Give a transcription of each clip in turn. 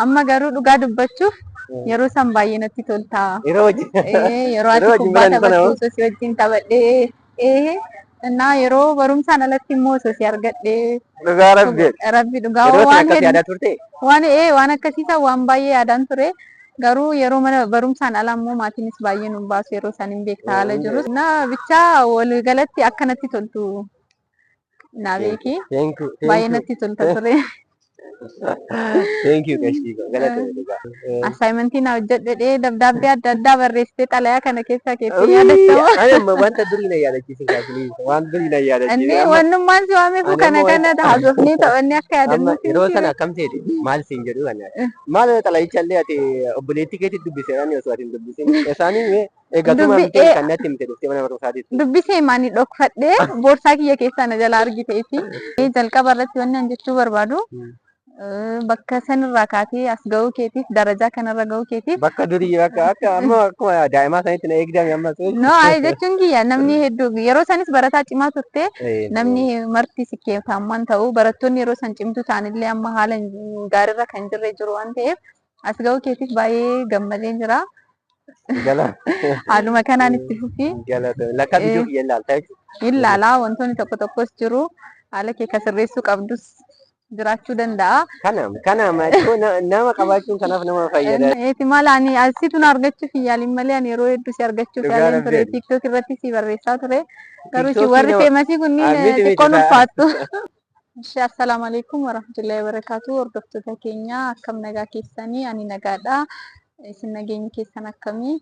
Amma garuu dhugaa dubbachuuf yeroo san baay'ee natti tolta. Yeroo wajjin Yeroo ati yeroo wajjin kubbaa barannu sana taphattu hoo? Osoo si wajjin taphadhee innaa yeroo barumsaan alatti immoo osoo si argadhee. Dhugaa Rabbi. Rabbi dhugaa. Yeroo sana waan akkas hedduu yaadaa turte? Waan waan akkasiisan waan baay'ee yaadaan ture. Garuu yeroo mana barumsaan ala immoo maatiinis baay'ee nun baasu, yeroo isaan hin beekta haala jiru. Na bichaa waliigalatti akka natti toltu naa beeki. Thank you. Baay'ee natti tolta ture. Thank you, qashtii koo. Galatoomi dhugaa. Assignmentii na hojjedhee dabdaabbee adda addaa barreessitee xalayaa kana keessaa keessee yaadattama. Ani amma wanta durii na yaadachiisin kaa, please. Waan durii na yaadachiisin. Inni wannummaan si waameefu Ani kana amma kana haasofnee taphannee akka Amma yaadannuuf. yeroo sana akkam seete, maal siin jedhu kana. Maal xalayicha illee ati obboleettii keetti dubbise ani osoo ati hin dubbisin. Isaanii mee eegatuma Dubbi himtee kan natti himte dhuftee mana barumsaatitti. Dubbisee maani dhokfadhee boorsaa kiyya keessaa na jala argiteeti. Jalqaba irratti wanni ani jechuu barbaadu, bakka sanirraa kaatee as ga'uu keetiif, darajaa kanarra ga'uu keetiif. Bakka durii bakka akka amma akkuma daa'imaa sanitti na eegdame ammas. No, ay jechuun kiyya namni hedduu yeroo sanis barataa cimaa turte, namni marti sikkeefamman ta'u, barattoonni yeroo san cimtuu ta'anillee amma haala gaariirra kan jirre jiru waan ta'eef, as ga'uu keetiif baay'ee gammadeen jira. Gala. Haaluma kanaan itti fufi. Galata. Lakka viidiyoo kiyya ilaalta jechuudha. Ilaalaa wantoonni tokko tokkos jiru. Haala kee ka sirreessuu qabdus jiraachuu danda'a. Kana kana nama qabaachuun kanaaf nama fayyada. Eeti maal, ani asitu na argachuuf hin yaalin malee ani yeroo hedduu si argachuuf Dhugaa yaaleen ture. Rabbi. TikTok irratti si barreessaa ture. Garuu isin TikTokii warri nama famousii kunniin miti miti xiqqoo nuffaattu. Ishee assalaamu alaikum warahmatullahi wabarakatuh. Hordoftoota keenya, akkam nagaa keessanii? Ani nagaadha. Isin nageenyi keessan akkamii?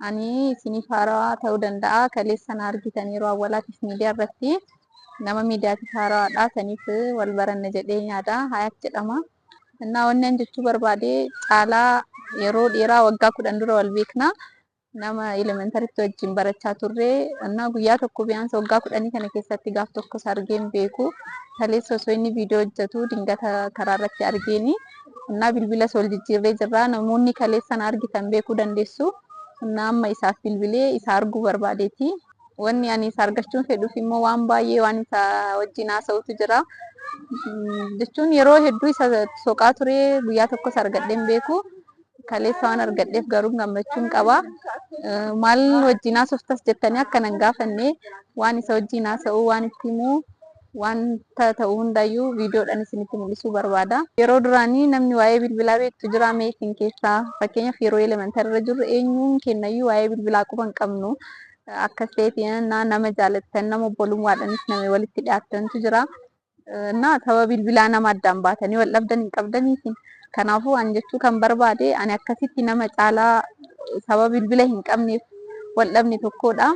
Ani isiniif haarawaa ta'uu danda'a. Kaleessa na argitan yeroo awwaalaatiif miidiyaa irratti, nama miidiyaatiif haarawaadha. Saniif wal baranna jedhee yaada. Hayaat jedhama. Innaa wanni an jechuu barbaade, Caalaa yeroo dheeraa waggaa 10 dura wal beekna. Nama elementarytti wajjin barachaa turre. Innaa guyyaa tokko biyaansa waggaa 10 kana keessatti gaaf tokkos argee hin beeku. Kaleessa osoo inni viidiyoo hojjetu dingata karaa irratti argeeni. Innaa bilbila wal jijjiirree jirra. Namoonni kaleessa na argitan beekuu dandeessu. Innaa amma isaaf bilbilee isa arguu barbaadeeti. Wanni ani isa argachuun fedhuuf immoo waan baay'ee waan isa wajjin haasa'utu jira. Jechuun yeroo hedduu isa soqaa ture, guyyaa tokkos argadhee hin beeku. Kaleessa waan argadheef garuu gammachuun qaba. Maal wajjin haasoftas jettanii akka nan gaafanne, waan isa wajjin haasa'u, waan itti himu, wanta ta'u hundayyuu viidiyoodhaan isinitti mul'isuu barbaada. Yeroo duraanii namni waa'ee bilbilaa beektu jira mee isin keessaa? Fakkeenyaaf yeroo elementary irra jirru eenyuun kennayyuu waa'ee bilbilaa quba hin qabnu. Akkas ta'eeti nama jaalattan, nama obbolummaadhaanis nama walitti dhiyaattantu jira. Innaa sababa bilbilaa nama addaan baatanii wal dhabdan hin qabdaniifi. Kanaafuu ani jechuu kan barbaade, ani akkasitti nama Caalaa sababa bilbila hin qabneef wal dhabne tokkodha.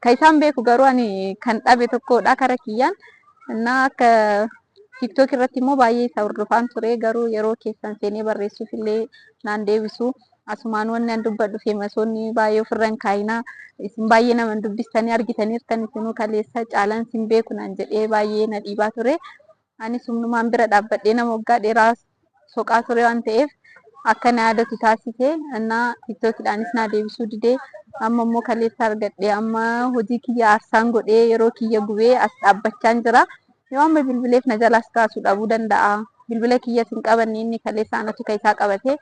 Kan isaan beeku garuu ani kan dhabe tokkodha kara kiyyaan. Innaa akka TikTok irratti immoo baay'ee isa hordofaan ture, garuu yeroo keessan seenee barreessuuf illee naan deebisu. Asumaan wanni an dubbadhu, famousoonni baay'ee ofirra hin kaayinaa. Isin baay'ee nama hin dubbistanii argitaniirtan isinuu, kaleessa Caalaan sin beeku naan jedhee baay'ee na dhiibaa ture. Anis humnumaan bira dhaabbadhee nama waggaa dheeraa soqaa ture waan ta'eef akka na yaadatu taasise. Innaa TikTokidhaanis naa deebisuu didee, amma immoo kaleessa argadhe. Amma hojii kiyya aarsaan godhee, yeroo kiyya gubee as dhaabbachaan jira. Yoo amma bilbileef na jalaas kaasuu dhabuu danda'a. Bilbila kiyyas hin qabanne inni, kaleessa anatu ka isaa qabate.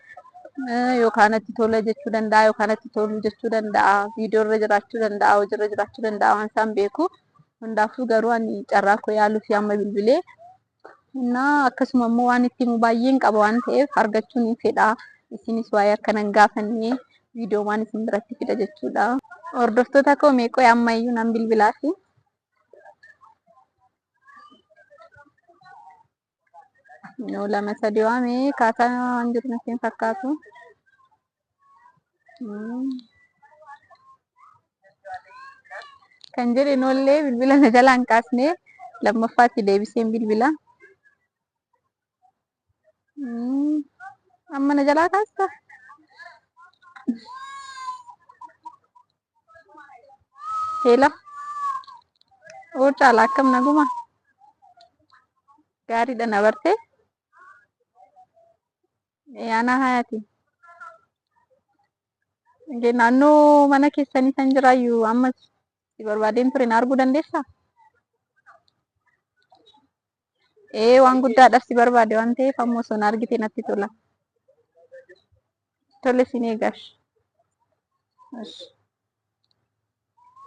Yookaan natti tola jechuu danda'a, yookaan natti tolu jechuu danda'a. Viidiyoo irra jiraachuu danda'a, hojiirra jiraachuu danda'a, waan isaan beeku. Hundaafuu garuu ani carraa koo yaaluu fi amma bilbilee. Innaa akkasuma immoo waan itti himu baay'een qaba waan ta'eef argachuun hin fedha. Isinis waa'ee akkana hin gaafanne viidiyoo waan isin biratti fida jechuudha. Hordoftoota koo, meeqoo ammayyuu nan bilbilaa fi. No, lama sadi waame kaasaa waan jiru natti hin fakkaatu. Kan jedhe noollee bilbila na jalaa hin kaasne, lammaffaatti deebiseen bilbila. Amma na jalaa kaasta? Hello. Oo Caalaa, akkam naguma? Gaariidha, na bartee? Anaa Hayaati. Naannoo mana keessanii san jiraayyuu, amma si barbaadeen ture, na arguu dandeessaa? Ee, waan guddaadhaaf si barbaade waan ta'eef amma osoo na argite natti tola. Tole siin eegash.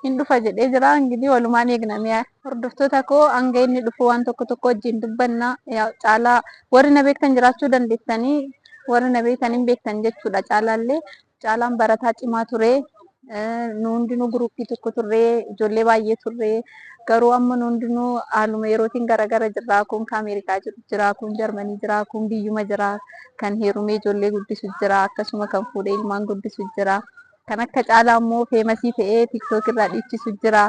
Hin dhufa jedhee jira. Ingidihi walumaan eegna mi'a. Hordoftoota koo hanga inni dhufu waan tokko tokko wajjin dubbanna. Caalaa warri na beektan jiraachuu dandeessanii warri na beektan hin beektan jechuudha caalaallee. Caalaan barataa cimaa ture. Nu hundinuu guruppii tokko turre, ijoollee baay'ee turre. Garuu amma nu hundinuu haaluma yerootiin garagara jirra. Kun kan Ameerikaa jiru jira, kun Jarmanii jira, kun biyyuma jira, kan heerumee ijoollee guddisu jira, akkasuma kan fuudhee ilmaan guddisu jira. Kan akka Caalaa immoo feemasii ta'ee TikTok irraa dhiichisu jira.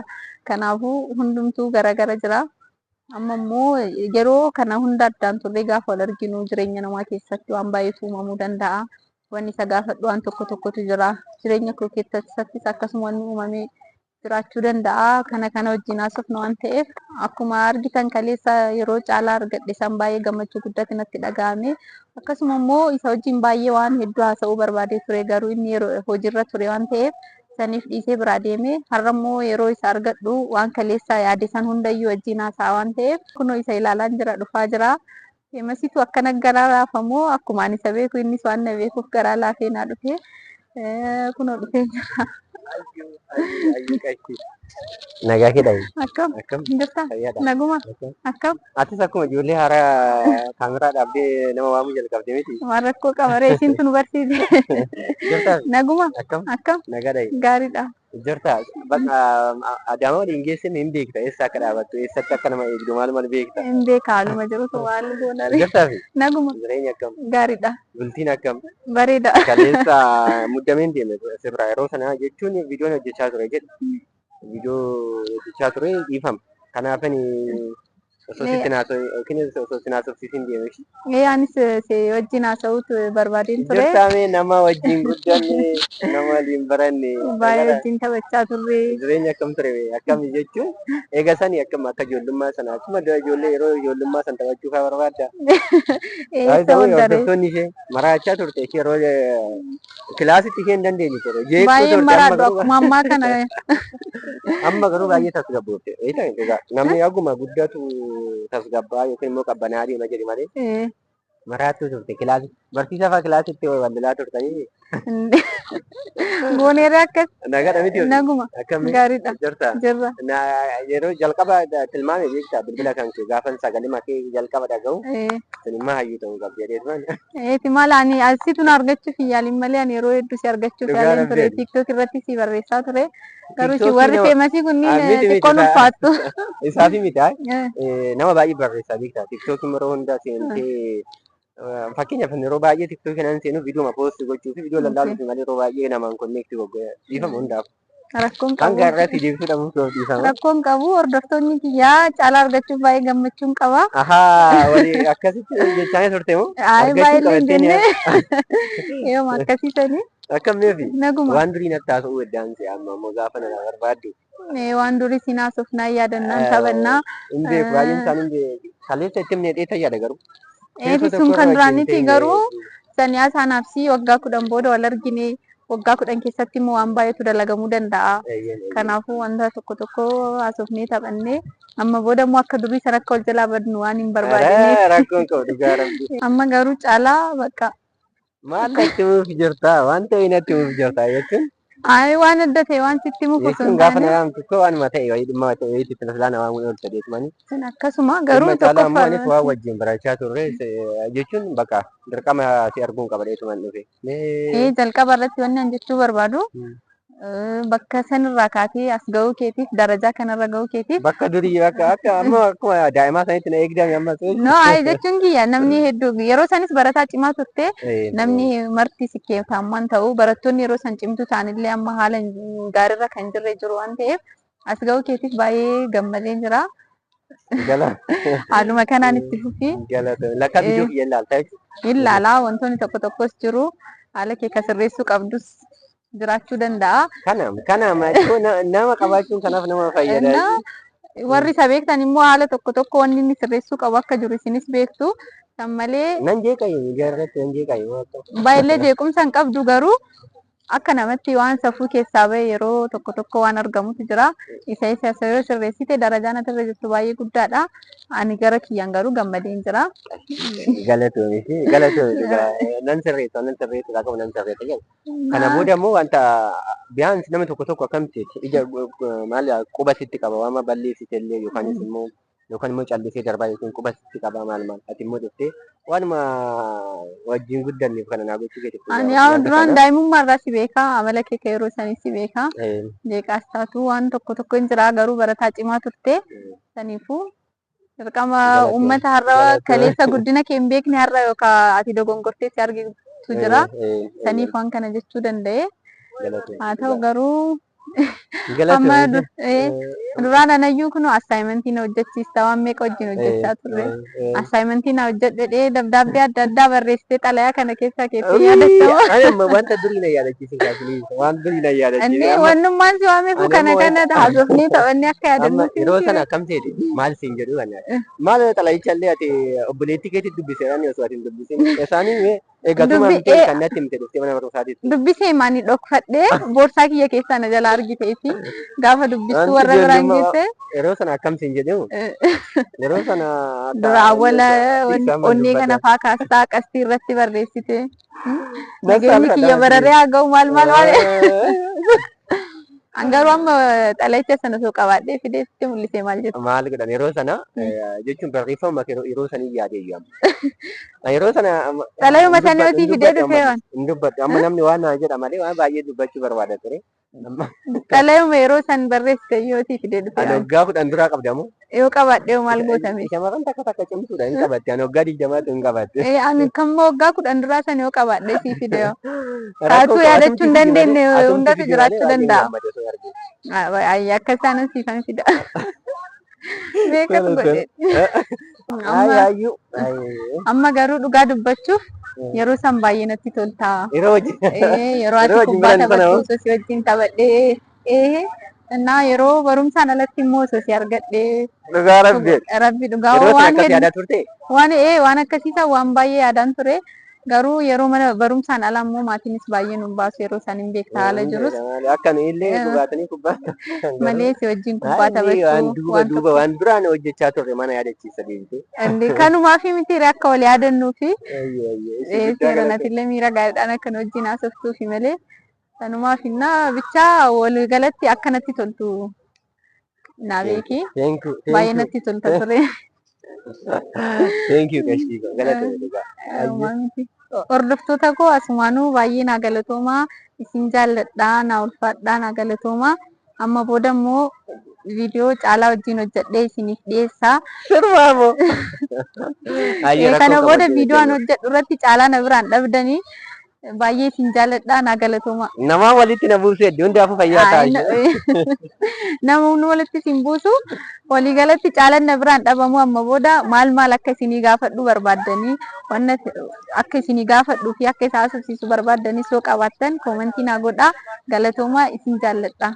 Kanaafuu hundumtuu garagara jira. Amma immoo yeroo kana hunda addaan turree gaafa wal arginu jireenya namaa keessatti waan baay'eetu uumamuu danda'a. Wanni isa gaafadhu waan tokko tokkotu jira. Jireenya koo keessattis akkasuma wanni uumamee jiraachuu danda'a. Kana kana wajjin haasofna waan ta'eef akkuma argitan kaleessa yeroo Caalaa argadhe san baay'ee gammachuu guddatu natti dhaga'ame. Akkasuma immoo isa wajjin baay'ee waan hedduu haasa'uu barbaadee ture garuu inni yeroo hojiirra ture waan ta'eef saniif dhiisee biraa deeme. Har'a immoo yeroo isa argadhu waan kaleessa yaade san hundayyuu wajjin haasa'a waan ta'eef kunoo isa ilaalaan jira dhufaa jira. Feemasiitu akkana garaa laafamoo akkuma ani isa beeku innis waan na beekuuf garaa laafee naa dhufe. Kunoo dhufee jira. Nagaa kee dhabe. Akkam? Akkam? Jirta? Fayyaadha. Naguma? Akkam? Akkam? Atis akkuma ijoollee haaraa kaameraa dhaabdee nama waamuu jalqabde miti. Waan rakkoo qaba ree isintu nu barsiise. Jirta? Naguma? Akkam? Akkam? Nagaa dhabe. Gaariidha. Jirta? Bakka Adaamaa waliin geessine hin beekta. Eessa akka dhaabattu, eessatti akka nama eegdu maal maal beekta. Hin beeka haaluma jirutu maal goona ree. Jirtaa fi Naguma? jireenya akkam? Gaariidha. Bultiin akkam? Bareeda. Kaleessa muddameen deeme sirraa yeroo sana jechuun viidiyoon hojjechaa ture jedhe. Viidiyoo hojjechaa ture dhiifama. Kanaafani osoo sitti naasoo yookiin osoo si naasofsiisin deeme. Ee anis si wajjin haasa'uutu barbaadeen ture. Jirtaa mee nama wajjin guddanne nama waliin baranne. Baay'ee wajjin taphachaa turre. Jireenya akkam ture akkam jechuun eega sani akkam akka ijoollummaa sana akkuma ijoollee yeroo ijoollummaa san taphachuu faa barbaadda. Eessa ooltare? Hordoftoonni ishee maraachaa turte ishee yeroo kilaasitti ishee hin dandeenye ture. Jeeqxuu Baay'ee turte amma maraadhu garuu akkuma ammaa kana. amma garuu baay'ee tasgabboofte. Eetan dhugaa namni akkuma guddatu tasgabbaa yookiin immoo qabbanaa deema jedhe malee maraattuu turte kilaasii barsiisaa fa'aa kilaasitti wal turtanii Gooneerra akkas nagadha miti hojii. naguma Akkamii gaariidha jirta? jirra. Na yeroo jalqaba tilmaame beektaa bilbila kan kee gaafan sagalee makee jalqaba dhaga'u sunimmaa hayyuu ta'uu qabdi jedhee turan. Eeti maal ani asitu na argachuuf hin yaalin malee ani yeroo hedduu si argachuuf Dhugaa yaaleen ture. rabbi. TikTok irratti si barreessaa ture. Garuu isin TikTokii warri nama feemasii kunniin miti miti xiqqoo ulfaattu. isaafi miti nama baay'ee barreessaa beektaa TikTokii yeroo hundaa seentee fakkeenyaaf yeroo baay'ee TikTokii nan seenu viidiyoo poost gochuu fi viidiyoo lallaaluuf malee yeroo baay'ee namaan connect goggoo dhiifama hundaaf. Rakkoon qabu. Hanga irratti deebisuu dhabuuf yoo dhiifama. Rakkoon qabu hordoftoonni kiyyaa caalaa argachuuf baay'ee gammachuun qaba. Ahaa walii akkasitti jechaa turte moo? Ay Argachuu baay'ee illee hin qabattee ni jenne. Yooma akkasiisanii akkam meefi naguma. waan durii natti haasa'uu eddaan si'a amma ammoo gaafa nana barbaaddu. Waan durii siin haasofnaa yaadannaan taphannaa. Hin beeku baay'een isaanii hin beeku. Kaleessa itti himnee dheeta yaada garuu. Eeti Teessoo sun tokko kan irra wajjin duraaniiti teenye. garuu saniyaa saanaaf si waggaa 10 booda wal argine waggaa 10 keessatti immoo waan baay'eetu dalagamuu danda'a. Eeyyeen eeyyeen. Kanaafuu wanta tokko tokko haasofnee taphannee amma booda immoo akka durii sana akka wal jalaa badnu waan hin barbaadneef. Ara rakkoon qabu dhugaa rabbi. Amma garuu caalaa bakka Maal natti himuuf jirta? Waan ta'e natti himuuf jirta jechuun. Ayi waan adda ta'e waan sitti himuuf osoo Jechuun hin gaafa taane na waamtu koo waanuma ta'e wayii dhimma ta'e wayiitti itti silaa na waamuu oolta deetmanii. sun akkasuma garuu Dhimma caalaa ammoo anis tokkoffaa waan wajjin barachaa turre jechuun bakka dirqama si arguun qaba dheetuman dhufe. Mee ee jalqaba irratti wanni an jechuu barbaadu bakka sanirraa kaatee as ga'uu keetiif darajaa kanarra ga'uu keetiif Bakka durii bakka akka amma akkuma daa'imaa sanitti na eegdame ammas. No ayi jechuun kiyya namni hedduu yeroo sanis barataa cimaa turte namni marti sikkeetaammaan ta'u barattoonni yeroo san cimtuu ta'anillee amma haala gaariirra kan jirre jiru waan ta'eef as ga'uu keetiif baay'ee gammadeen jira. Gala. Haaluma kanaan itti fufi. Galata. Lakka viidiyoo kiyya ilaalta jechuudha. Ilaalaa wantoonni tokko tokkos jiru. Haala kee ka sirreessuu qabdus jiraachuu danda'a. Kana kana nama qabaachuun kanaaf nama fayyada. Inna warri isa beektan immoo haala tokko tokko wanni inni sirreessuu qabu akka jiru isinis beektu. San malee Nan jeeqayu miidiyaa irratti nan jeeqayu. baay'ee jeequmsa hin qabdu garuu Akka namatti waan safuu keessaa bahe yeroo tokko tokko waan argamutu jira. Isa yoo sirreessite darajaan ati irra jirtu baay'ee guddaadha. Ani gara kiyyaan garuu gammadeen jira. Galatoomi galatoomi dhugaa nan sirreessa nan sirreessa qabu nan sirreessa jedha. Kana booda immoo wanta biyyaans nama tokko tokko akkamitti ija maal quba sitti qaba waan balleessite illee yookaanis immoo yookaan immoo callisee darbaa yookiin quba sitti qaba maal maal ati immoo dhuftee waanuma wajjin guddanneef kana naa gochuu keetiif Ani yaa duraan daa'imummaa irraa si beekaa, amala kee kan yeroo sanii si beekaa. Jeeqaas taatu waan tokko tokko hin jira, garuu barataa cimaa turte. Saniifuu dirqama uummata har'a kaleessa guddina kee hin beekne har'a yookaan ati dogongortee si argitu jira. Saniif waan kana jechuu danda'e. Haa ta'u garuu amma duraan anayyuu kun assignmentii na hojjechiista, waan meeqa wajjin hojjechaa turre. Assignmentii na hojjedhee dabdaabbee adda addaa barreessitee xalayaa kana keessaa keessee yaadattama. Ani amma wanta durii na yaadachiisin kaasanii waan durii na yaadachiisin. Inni wannummaan si waameefu Ani kana amma kana haasofnee taphannee akka Amma yaadannuuf yeroo sana akkam seete maal siin jedhu kana maal xalayicha illee ati obboleettii keetti dubbiseeraan osoo ati hin dubbisin isaanii eegatuma Dubbi miti kan natti himte dhuftee mana barumsaatitti. Dubbisee maani dhokfadhee boorsaa kiyya keessaa na jala argiteeti gaafa dubbistu Wanti warra biraan ijoollummaa geesse. Yeroo sana akkam siin jedhu yeroo sana akka Dura awwala dhiisaa onnee kana dubbata. faa kaastaa qastii irratti barreessite. Nageenyi kiyya bararee haa ga'u maal maal maal. An garuu amma xalayicha sana osoo qabaadhee fidee sitti mul'isee maal jettu? Maal godhan yeroo sana jechuun barreeffama yeroo sanii yaadee iyyuu amma. Yeroo sana amma Xalayuma hin sana dubbadhu yoo hin fidee dubbadhu dhufee amma waan. hin dubbadhu amma namni waan naa jedha malee waan baay'ee dubbachuu barbaada ture. Amma Xalayuma yeroo san barreessite yoo fidee dhufee ani waan. waggaa 10 duraa qabdamu. Yoo qabaadhee maal gootame? Shamarran takka takka cimsuudha hin qabatte. Ani waggaa 20tu hin qabatte. Ani kan waggaa 10 duraa sana yoo qabaadhee sii fide yoo. Rakkoo Taatuu qaba yaadachuu atumti hin fidi malee dandeenye atumti hundatu fidi malee jiraachuu baay'een danda'a. gammada osoo argee. Ayyi akka isaanan siifan fida. Meeqatu Tola godhe. tola. Amma Ayyuu. amma garuu dhugaa dubbachuuf yeroo san baay'ee natti tolta. Yeroo wajjin Yeroo ati yeroo wajjin kubbaa baran sana taphattu hoo? osoo si wajjin taphadhee innaa yeroo barumsaan alatti immoo osoo si argadhee Dhugaa rabbi. Rabbi dhugaa Yeroo sana waan akkas hedduu yaadaa turte? waan waan akkasiisan waan baay'ee yaadaan ture. Garuu yeroo mana barumsaan ala immoo maatiinis baay'ee nun baasu yeroo isaan hin beekta haala jirus Akka nu illee dhugaatanii kubbaa garuu malee si wajjin kubbaa Baay'ee waan taphachuu duuba waan duuba tokko waan duraan hojjechaa turre mana yaadachiisa deebitee. Inni kanumaa fi miti akka wal yaadannuu fi Ayyee ayyee isi guddaa seera galatoomii. natillee miira gaariidhaan akka nu wajjin haasoftuufi malee sanumaaf innaa bichaa walii galatti akka natti toltu naa Thank you beeki. thank you Baay'ee thank you natti tolta ture. Thank you qashtii koo galatoomii dhugaa. Ayyee. Uumaa miti. Hordoftoota koo asumaanuu baay'ee naa galatoomaa, isin jaalladhaa, naa ulfaadhaa, naa galatoomaa. Amma booda immoo viidiyoo caalaa wajjin hojjedhee isiniif dhiyeessaa. Sirbaa moo? Ayyee rakkoo Kana booda qabaachuu viidiyoo an danda'u. hojjedhu irratti caalaa na biraan dhabdanii baay'ee isin jaalladhaa, naa galatoomaa. Namaa walitti na buusee hedduu hundaafuu fayyaa ta'a ishee. Namoonni walitti isin buusu waliigalatti caalaan na biraan dhabamu amma booda maal maal akka isinii gaafadhu barbaaddanii wanna akka isinii gaafadhuu fi akka isa haasofsiisu barbaaddanii soo qabaattan commentii naa godhaa. Galatoomaa, isin jaalladha.